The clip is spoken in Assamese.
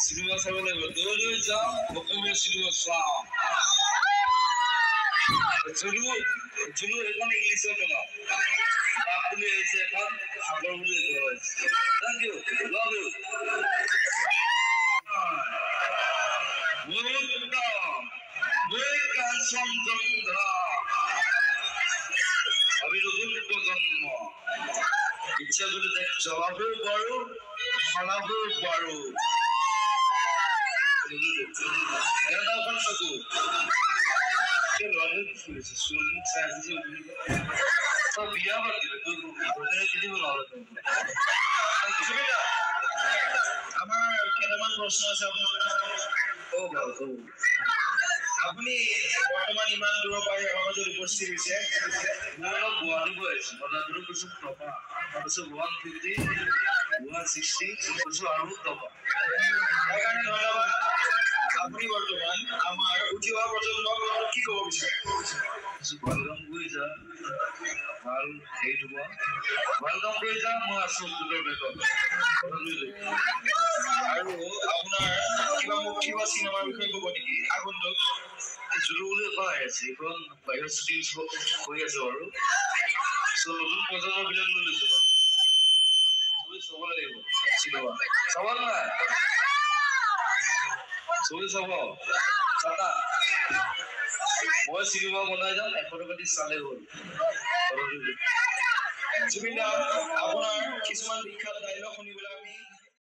চিনেমা চাব লাগিব, দৈ দৈ যাম, অসমীয়া চিনেমা চাম। জুলু জুলু সেইখন ইংলিছত বনাম। বাঘ বুলি আহিছে এখন, সাগৰ বুলি এখন আহিছে। Thank you, love you. Kanchenjunga. আমি নতুন প্ৰজন্ম, ইচ্ছা কৰিলে তাইক জ্বলাবও পাৰো, সলাবও পাৰো। এখন চকু বিয়া পাতিলে আমাৰ কেইটামান প্ৰশ্ন আছে আপোনাৰ। আপুনি বৰ্তমান ইমান দূৰৰ পৰা আমাৰ মাজত উপস্থিত হৈছে। মই অলপ গুৱাহাটী গৈ আহিছো, বজাৰটো কৈছো টকা কৈছো 150, 160 কৈছো আৰু টকা। সেইকাৰণে ধন্যবাদ। আপুনি বৰ্তমান আমাৰ উঠি অহা প্ৰজন্মক কি ক'ব বিচাৰে? ভাল কাম কৰি যা, ভাল হেৰি দিব, ভাল কাম কৰি যা, মই আছো তোৰ বেগত। আৰু আপোনাৰ কিবা মুক্তি বা চিনেমাৰ বিষয়ে ক'ব নেকি আগন্তুক? জুলু বুলি এখন আহি আছে, এইখন বাহিৰত শ্বুটিং হৈ আছে বাৰু। চ' নতুন প্ৰজন্মবিলাক লৈ লৈছো, চবেই চাব লাগিব চিনেমা। চাব নাই? চবেই চাব। চাতা মই চিনেমা বনাই যাম, 100 টকা দি চালে হ'ল। জুবিন দা, আপোনাৰ কিছুমান বিখ্যাত ডাইলগ শুনিবলৈ